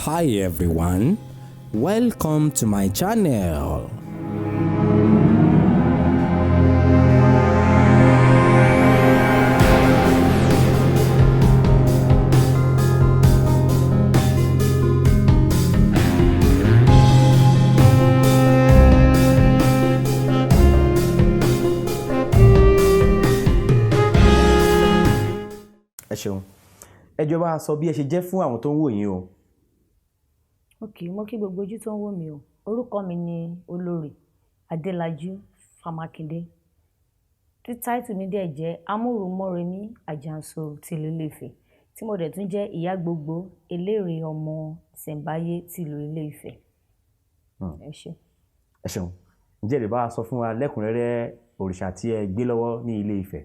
Hi everyone, welcome to my channel. Ẹ ṣeun. Ẹ jọ̀ọ́, bá a sọ bí ẹ ṣe jẹ́ fún àwọn tó ń wò yín o. Ok, mo kí gbogbo ojú tó ń wò mí o. Orúkọ mi ni Olórí Adélájú Fámákindé, tí táìtù mi dẹ̀ jẹ́ Amúrúmọ́remí Àjàǹsòrò tìlú Ilé-Ifẹ̀, tí mo dẹ̀ tún jẹ́ ìyá gbogbo eléré ọmọ ìṣẹ̀ǹbáyé tìlú Ilé-Ifẹ̀. Ẹ ṣé. Ẹ ṣeun. Ǹjẹ́ ẹ lè bá a sọ fún wa lẹ́kùnrẹ́rẹ́ òrìṣà tí ẹ gbé lọ́wọ́ ní Ilé Ifẹ̀?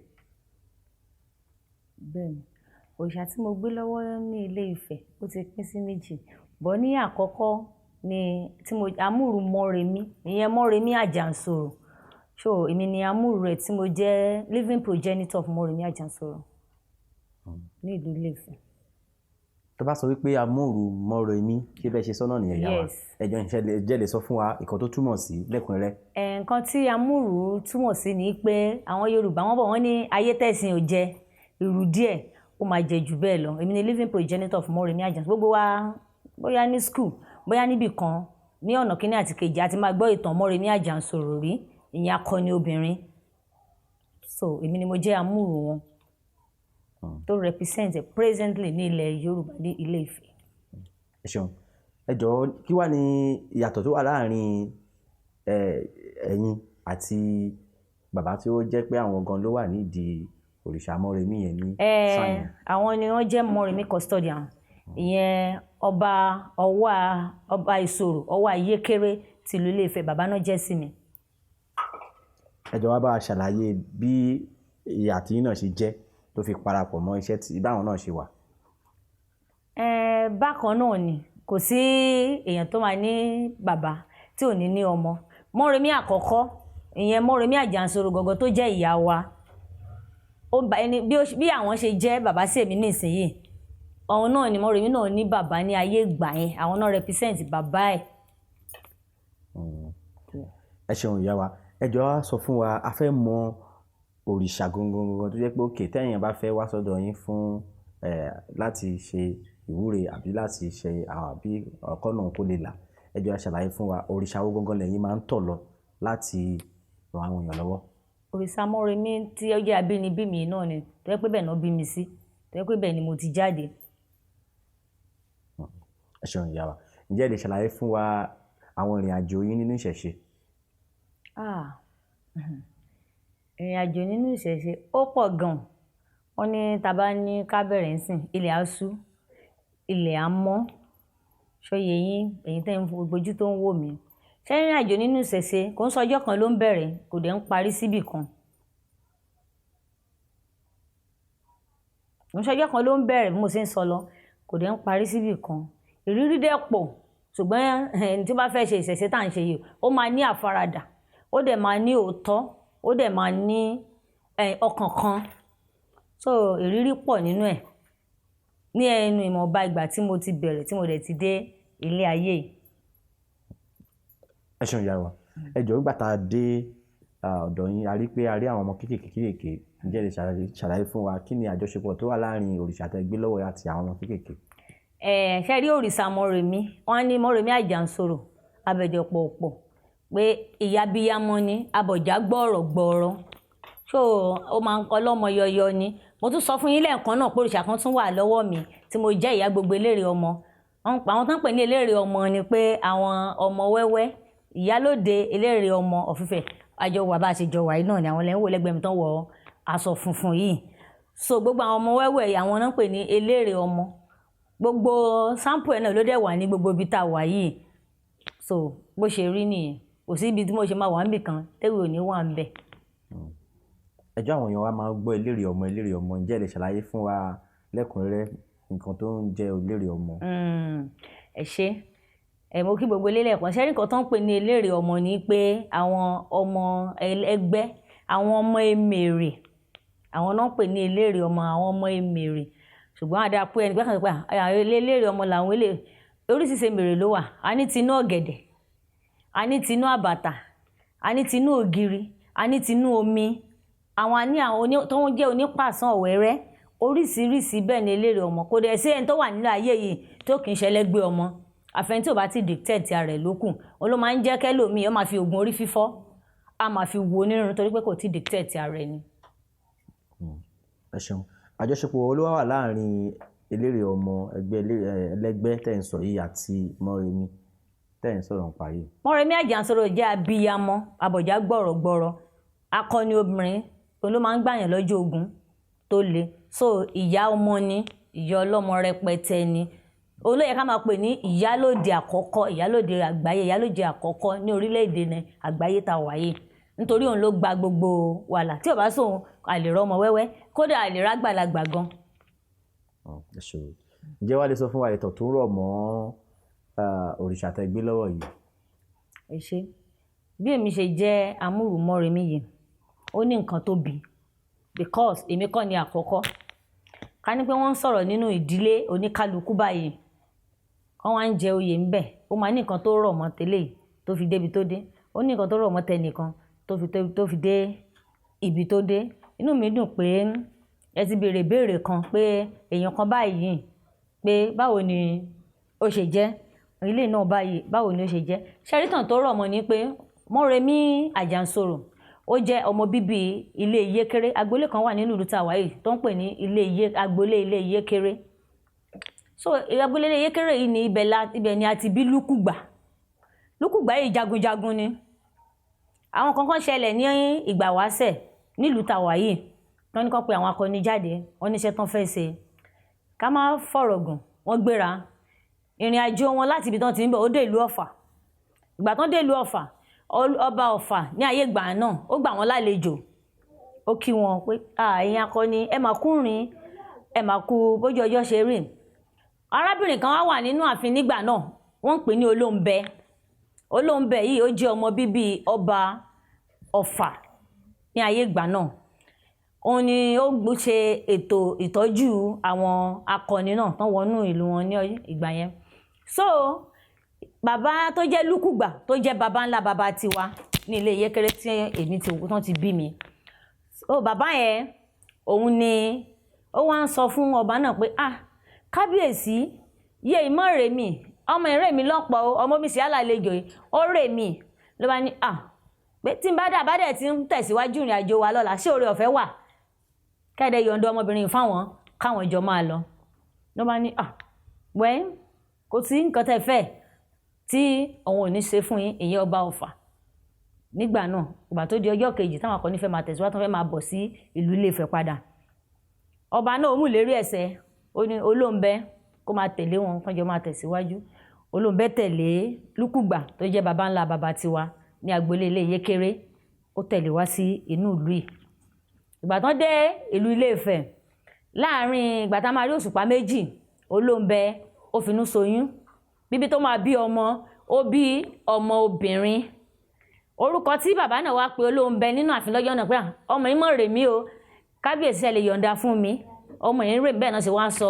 Bẹ́ẹ̀ni, òrìṣà tí mo gbé lọ́wọ́ ní Ilé Ifẹ̀, ó ti pín sí méjì. Bọ̀ ní àkọ́kọ́ ni tí mo Amúrúmọ́remí, ìyẹn Mọ́remí Àjàǹsòrò. So èmi ni Amúrù rẹ̀ tí mo jẹ́ living progenitor of Mọ́remí Àjàǹsòrò ní ìlú Ilé Ifẹ̀. Tó bá sọ wípé Amúrúmọ́remí, ṣé bẹ́ẹ̀ ṣe sọ́nà nìyẹn, ìyá wa? Yes. Ẹ jọ̀ọ́, ǹjẹ́ lè sọ fún wa ìkan tó túmọ̀ sí lẹ́kùnrẹ́rẹ́? Nǹkan tí Amúrù túmọ̀ sí ni pé àwọn Yorùbá, wọ́n bọ̀, wọ́n ní ayé tẹ̀sìn ò jẹ ìrù díẹ̀, ó máa jẹ jù bẹ́ẹ̀ lọ. Èmi ni living progenitor of Mọ́remí Àjàǹsòrò. Gbogbo wa, bóyá ní school, bóyá níbì kan, ní ọ̀nà kínní àti kejì, a ti máa gbọ́ ìtàn Mọ́remí Àjàǹsòrò rí, ìyẹn akọni obìnrin. So èmi ni mo jẹ́ Amúrù wọn tó represent presently ní ilẹ̀ Yorùbá, ní Ilé Ifẹ̀. Ẹ ṣeun. Ẹ jọ̀ọ́, kí wá ní ìyàtọ̀ tó wà láàrin ẹ̀yin àti bàbá tí ó jẹ́ pé àwọn gan ló wà nídìí òrìṣà Mọ́remí yẹn ní shrine? Àwọn ni wọ́n jẹ́ Mọ́remí custodian, ìyẹn ọba Ọwá, ọba Ìṣòro Ọwá Ayékéré tìlú Ilé Ifẹ̀. Bàbá náà jẹ́ sí mi. Ẹ jọ̀ọ́, wá bá a ṣàlàyé bí ìyà tí yín náà ṣe jẹ́ tó fi parapọ̀ mọ́ iṣẹ́ tí báwọn náà ṣe wà. Bákan náà ni, kò sí èèyàn tó máa ní bàbá tí ò ní ní ọmọ. Mọ́remí àkọ́kọ́, ìyẹn Mọ́remí Àjàǹsòrò gọ̀gọ̀ tó jẹ́ ìyá wa, ó bá ẹni bí àwọn ṣe jẹ́ bàbá sí èmi nísìnyìí, òun náà ni Mọ́remí náà ní bàbá ní ayé ìgbà yẹn. Àwọn náà represent bàbá ẹ̀. Ẹ ṣeun, ìyá wa. Ẹ jọ̀ọ́, wá sọ fún wa, a fẹ́ mọ òrìṣà gangan gangan tó jẹ́ pé òkè tẹ́yìn bá fẹ́ wá sọ́dọ̀ yín fún láti ṣe ìwúre àbí láti ṣe àbí ọkọ náà kó lè là. Ẹ jọ̀ọ́, ṣàlàyé fún wa òrìṣà wo gangan lẹ́yìn máa ń tọ̀ lọ láti ran àwọn èèyàn lọ́wọ́. Òrìṣà Mọ́remí tí ó jẹ́ abínibí mi náà ni, tó jẹ́ pé bẹ́ẹ̀ náà bí mi sí, tó jẹ́ pé bẹ́ẹ̀ ni mo ti jáde. Ẹ ṣeun, ìyá wa. Ǹjẹ́ ẹ lè ṣàlàyé fún wa àwọn ìrìn àjò yín nínú ìṣẹ̀ṣe? Ah, ìrìn àjò nínú ìṣẹ̀ṣe ó pọ̀ gan. Wọ́n ní tá bá ní ká bẹ̀rẹ̀ ńsìn, ilẹ̀ á ṣú, ilẹ̀ á mọ́. Ṣóye yín, ẹ̀yin tẹ́ ń gbogbo ojú tó ń wò mí. Ṣé ìrìn àjò nínú ìṣẹ̀ṣe kò ń sọ ọjọ́ kan ló ń bẹ̀rẹ̀, kò dẹ̀ ń parí síbì kan. Kò ń sọ ọjọ́ kan ló ń bẹ̀rẹ̀ bí mo ṣe ń sọ lọ, kò dẹ̀ ń parí síbì kan. Ìrírí dẹ̀ pọ̀, ṣùgbọ́n ẹni tí ó bá fẹ́ ṣe ìṣẹ̀ṣe tá à ń ṣe yìí, ó máa ní àfaradà, ó dẹ̀ máa ní òótọ́, ó dẹ̀ máa ní ọkàn kan. So ìrírí pọ̀ nínú ẹ̀. Ní ẹnu ìwọ̀nba ìgbà tí mo ti bẹ̀rẹ̀, tí mo dẹ̀ ti dé ilé ayé yìí. Ẹ ṣeun, ìyá wa. Ẹ jọ̀ọ́, nígbà tá a dé ọ̀dọ̀ yín, a rí pé a rí àwọn ọmọ kéékèèké kéékèèké. Ǹjẹ́ ẹ lè ṣàlàyé fún wa kí ni àjọṣepọ̀ tó wà láàrin òrìṣà tẹ́ gbé lọ́wọ́ àti àwọn ọmọ kéékèèké? Ṣe rí òrìṣà Mọ́remí, wọ́n ní Mọ́remí Àjàǹsòrò abẹ̀dẹ̀ pọ̀pọ̀ pé ìyá abiyamọ ni, abọ̀já gbọ̀rọ̀ gbọ̀rọ̀. So ó máa ń kọ́ lọ́mọ yọyọ ni. Mo tún sọ fún yín lẹ́ẹ̀kan náà pé òrìṣà kan tún wà lọ́wọ́ mi tí mo jẹ́ ìyá gbogbo eléré ọmọ. Àwọn tó ń pè ní eléré ọmọ ni pé àwọn ọmọ wẹ́wẹ́, ìyálóde eléré ọmọ ọ̀fífẹ́. Àjọ wà bá a ṣe jọ wà yìí náà ni àwọn lẹ́ ń wò lẹ́gbẹ̀ẹ́ mi tán wọ aṣọ funfun yìí. So gbogbo àwọn ọmọ wẹ́wẹ́, àwọn náà ń pè ní eléré ọmọ. Gbogbo sample ẹ̀ náà ló dẹ̀ wà ní gbogbo ibi tá a wà yìí. So bó ṣe rí nìyẹn. Kò sí ibi tí mo ṣe máa wà níbì kan tẹ́wé ò ní wà níbẹ̀. Ẹjọ́ àwọn èèyàn wa máa ń gbọ́ eléré ọmọ, eléré ọmọ. Ǹjẹ́ ẹ lè ṣàlàyé fún wa lẹ́kùnrẹ́rẹ́ nǹkan tó ń jẹ́ eléré ọmọ? Ẹ ṣé. Ẹ mo kí gbogbo ilé lẹ́ẹ̀kan. Ṣé nǹkan tó ń pè ní eléré ọmọ ni pé àwọn ọmọ ẹgbẹ́, àwọn ọmọ emèrè, àwọn náà ń pè ní eléré ọmọ, àwọn ọmọ emèrè. Ṣùgbọ́n a dáa pé ẹnì kan sọ pé eléré ọmọ làwọn eléré. Oríṣiríṣi mèrè ló wà. A ní tinú ọ̀gẹ̀dẹ̀, a ní tinú àbàtà, a ní tinú ògiri, a ní tinú omi, àwọn a ní àwọn tó ń jẹ́ onípàṣán ọ̀wẹ́rẹ́. Oríṣiríṣi bẹ́ẹ̀ ni eléré ọmọ. Kò dẹ̀ sí ẹni tó wà nínú ayé yìí tó kì í ṣẹlẹ́gbẹ́ ọmọ, àfẹn tí ò bá ti dictate ara ẹ̀ lókùn. Òun ló máa ń jẹ́ kẹ́lòmíì ó máa fi oògùn orí fífọ́, a máa fi wo onírun torí pé kò tí dictate ara ẹ̀ ni. Ẹ ṣeun. Àjọṣepọ̀ wo ló wà láàrin eléré ọmọ ẹgbẹ́ ẹlẹ́gbẹ́ tẹ̀ ń sọ yìí àti Mọ́remí tẹ̀ ń sọ̀rọ̀ nípa yìí? Mọ́remí Àjànsórò jẹ́ abiyamọ abọ̀já gbọ̀rọ̀gbọ̀rọ̀, akọni obìnrin, òun ló máa ń gbàyàn lọ́jọ́ ogun tó le. So ìyá ọmọ ni, ìyá ọlọ́mọ rẹpẹtẹ ni. Òun ló yẹ ká máa pè ní ìyálòde àkọ́kọ́, ìyálòde àgbáyé, ìyálòde àkọ́kọ́ ní orílẹ̀-èdè ní àgbáyé tá a wáyé, nítorí òun ló gba gbogbo wàhálà. Tí ò bá sóhun, a lè rọ́mọ wẹ́wẹ́, kódà a lè rágbàlagbà gan. Ẹ ṣeun. Ǹjẹ́ wàá lè sọ fún wa ìtàn tó rọ̀ mọ́ òrìṣà tẹ́ gbé lọ́wọ́ yìí? Ẹ ṣé. Bí èmi ṣe jẹ́ amúrù Mọ́remí yìí, ó ní nǹkan tó bí, because èmi kọ́ ni àkọ́kọ́. Ká ní pé wọ́n ń sọ̀rọ̀ nínú ìdílé oníkálukú báyìí, wọ́n wá ń jẹ oyè ńbẹ̀, ó máa ní nǹkan tó rọ̀ mọ́ tẹ́lẹ̀ yìí tó fi débi tó dé, ó ní nǹkan tó rọ̀ mọ́ tẹnìkan tó fi dé ibi tó dé. Inú mi dùn pé ẹ ti béèrè béèrè kan pé èèyàn kan báyìí pé báwo ni ó ṣe jẹ́, ilé náà báyìí báwo ni ó ṣe jẹ́. Ṣẹ́rítàn tó rọ̀ mọ́ ni pé Mọ́remí Àjànsórò ó jẹ́ ọmọ bíbí ilé Iyékéré. Agboolé kan wà nínú ìlú tá a wà yìí tó ń pè ní ilé Iye, agboolé ilé Iyékéré. So agboolé ilé Iyékéré yìí ni ibẹ̀ ni a ti bí Lúkùgbà. Lúkùgbà yìí jagunjagun ni. Àwọn kankan ṣẹlẹ̀ ní ìgbà wáṣẹ̀ nílùú tá a wà yìí, wọ́n ní kó pe àwọn akọni jáde, wọ́n níṣẹ́ tán fẹ́ ṣe. Ká má fọ̀rọ̀ gùn, wọ́n gbéra ìrìn àjò wọn láti ibi tán ti ń bọ̀, ó dé ìlú Ọ̀fà. Ìgbà tán dé ìlú Ọ̀fà, ọba Ọ̀fà ní ayé ìgbà náà ó gbà wọ́n lálejò, ó kí wọn pé ẹ̀yin akọni, ẹ máa kú rìn, ẹ máa kú bójú ọjọ́ ṣe rìn. Arábìnrin kan wá wà nínú ààfin nígbà náà, wọ́n ń pè ní Olóńbẹ. Olóńbẹ yìí ó jẹ́ ọmọ bíbí ọba Ọ̀fà ní ayé ìgbà náà. Òun ni ó ṣe ètò ìtọ́jú àwọn akọni náà tán wọnú ìlú wọn ní ìgbà yẹn. So bàbá tó jẹ́ Lúkùgbà tó jẹ́ bàbá ńlá bàbá tiwa ní ilé Iyékéré tí èmi ti tán ti bí mi. So bàbá yẹn òun ni ó wá ń sọ fún ọba náà pé kábíyèsí, yé ìmọ̀ rè mí, ọmọ ìrè mi lọ́pọ̀ o, ọmọ mi sì alálejò yìí, ó rè mí. Ló bá ní pé tí n bá dà bá dẹ̀ ti ń tẹ̀síwájú ìrìn àjò wa lọ́la, ṣé oore ọ̀fẹ́ wà kẹ́ẹ̀dẹ̀ yọ̀ǹda ọmọbìnrin fáwọn káwọn jọ máa lọ. Ló bá ní wẹ́ kò sí nǹkan tẹ́ fẹ́ tí òun ò ní ṣe fún yín, ìyẹn ọba Ọ̀fà nígbà náà. Ìgbà tó di ọjọ́ kejì táwọn akọni fẹ́ máa tẹ̀síwájú, tó fẹ́ máa bọ̀ sí ìlú Ilé-Ifẹ̀ padà, ọba náà ó mú ìlérí ẹ̀ṣẹ̀, ó ní Olóńbẹ kó máa tẹ̀lé wọn kán jọ máa tẹ̀síwájú. Olóńbẹ tẹ̀lé Lúkùgbà tó jẹ́ baba ńlá baba tiwa ní agboolé ilé Iyékéré, ó tẹ̀lé wá sí inú ìlú yìí. Ìgbà tán dé ìlú Ilé-Ifẹ̀, láàrin ìgbà tá a máa rí òṣùpá méjì, Olóńbẹ ó finú ṣoyún. Bíbí tó máa bí ọmọ, ó bí ọmọ obìnrin. Orúkọ tí bàbá náà wá pé Olóńbẹ nínú ààfin lọ́jọ́ náà pé ọmọ yìí mọ̀ rè mí o, kábíyèsí ẹ lè yọ̀ǹda fún mi, ọmọ yìí rè mí. Bẹ́ẹ̀ náà ṣe wá sọ,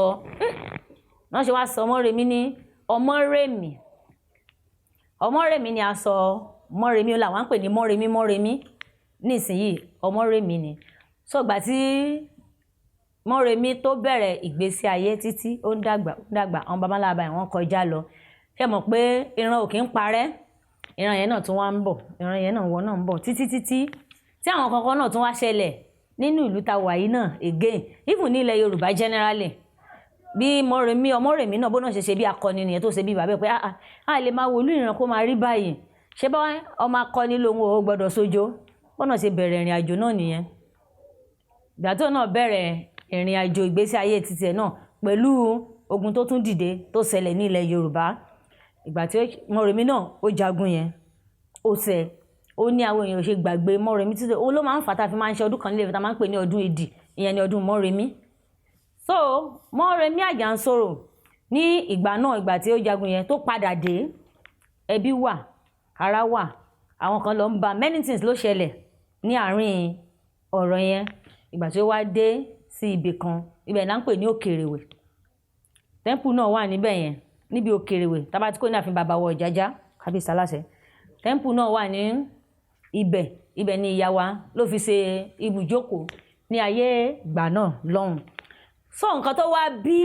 náà ṣe wá sọ Mọ́remí ní Ọmọ́rèmí. Ọmọ́rèmí ni a sọ Mọ́remí, ó làwọn ń pè ní Mọ́remí Mọ́remí nísìnyìí, Ọmọ́rèmí ni. So ìgbà tí Mọ́remí tó bẹ̀rẹ̀ ìgbésí ayé títí ó ń dàgbà, ó ń dàgbà, àwọn baba ńlá bàbá yẹn wọ́n kọjá lọ. Ṣé mọ̀ pé ìran ò kí ń parẹ́, ìran yẹn náà tún wá ń bọ̀, ìran yẹn náà wọ́n náà ń bọ̀ títí títí tí àwọn kankan náà tún wá ṣẹlẹ̀ nínú ìlú ta wà yìí náà again, even ní ilẹ̀ Yorùbá generally. Bí Mọ́remí Ọmọ́rèmí náà bó náà ṣe ṣe bí akọni nìyẹn tó ṣe bí bàbá ẹ̀ pé a lè máa wo ìlú ìran kó máa rí báyìí, ṣé bá ọmọ akọni lòun ò gbọdọ̀ sójó. Bó náà ṣe bẹ̀rẹ̀ ìrìn àjò náà nìyẹn. Ìgbà tó náà bẹ̀rẹ̀ ìrìn àjò ìgbésí ayé títí ẹ̀ náà pẹ̀lú ogun tó tún dìde tó ṣẹlẹ̀ ní ilẹ̀ Yorùbá. Ìgbà tí Mọ́remí náà ó jagun yẹn, ó ṣẹ, ó ní àwọn èèyàn ò ṣe gbàgbé Mọ́remí títí ó ló máa ń fà tá a fi máa ń ṣe ọdún kan nílé Ifẹ̀ tá a máa ń pè ní ọdún Ìdì, ìyẹn ni ọdún Mọ́remí. So Mọ́remí Àjànsórò ní ìgbà náà, ìgbà tí ó jagun yẹn tó padà dé, ẹbí wà, ará wà, àwọn kan lọ ń ba, many things ló ṣẹlẹ̀ ní àárín ọ̀rọ̀ yẹn. Ìgbà tí ó wá dé sí ibì kan, ibẹ̀ là ń pè ní Òkèrèwé, temple náà wà níbẹ̀ yẹn Níbi Òkèrèwé, tábà tí kò ní ààfin bàbá wọ Ọ̀jájá, kábíyèsí aláṣẹ, temple náà wà ní ibẹ̀. Ibẹ̀ ni ìyá wa ló fi ṣe ibùjókòó ní ayé ìgbà náà lọ́hùn. So nǹkan tó wá bí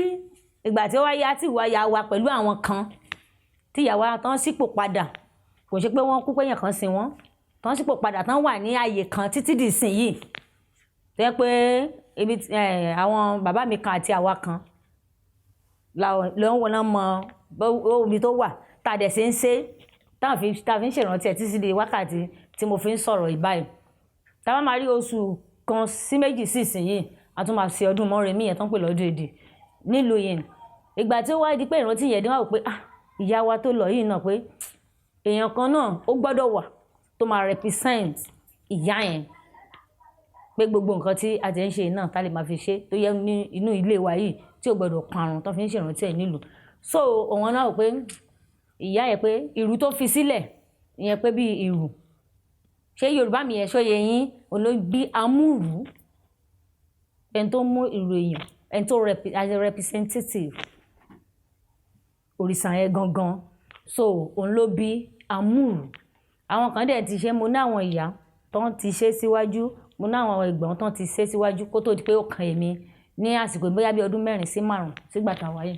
ìgbà tí ó wá yá, tí ìwà ya wa pẹ̀lú àwọn kan tí ìyá wa tán sípò padà, kò ṣe pé wọ́n kú pé èèyàn kan sin wọ́n, tán sípò padà, tán wà ní ààyè kan títí di ìsìn yìí, tó yẹ pé ibi àwọn bàbá mi kan àti àwa kan lọ́wọ́ náà mọ ibi tó wà, tá a dẹ̀ ṣe ń ṣe, tá a fi ń ṣèrántí ẹ̀ títí di wákàtí tí mo fi ń sọ̀rọ̀ ìbáyìí. Tá a bá máa rí oṣù 1 sí 2 sí ìsìn yìí, a tún máa ṣe ọdún Mọ́remí yẹn tó ń pè lọ́dún èdè nílùú yìí. Ìgbà tí ó wá di pé ìrántí yẹn dé, wá wò pé, ah, ìyá wa tó lọ yìí náà, pé èèyàn kan náà ó gbọ́dọ̀ wà tó máa represent ìyá yẹn, pé gbogbo nǹkan tí a ti ń ṣe náà, tá lè máa fi ṣe tó yẹ ní inú ilé wa yìí, tí ò gbọ́dọ̀ parun, tó fi ń ṣèrántí ẹ̀ nílùú. So òun náà wò pé ìyá yẹn, pé ìrù tó fi sílẹ̀ ìyẹn, pé bíi ìrù, ṣé Yorùbá mi yẹn ṣó yẹ yín? Òun ló bí amúrù, ẹni tó mú ìrù èèyàn, ẹni tó as a representative òrìṣà yẹn gangan. So òun ló bí amúrù. Àwọn kan dẹ̀ ti ṣe, mo ní àwọn ìyá tó ń ti ṣe síwájú, mo ní àwọn ẹ̀gbọ́n tó ń ti ṣe síwájú kó tó di pé ó kan èmi ní àsìkò, bóyá bí ọdún 4 sí 5 sígbà tá a wáyé.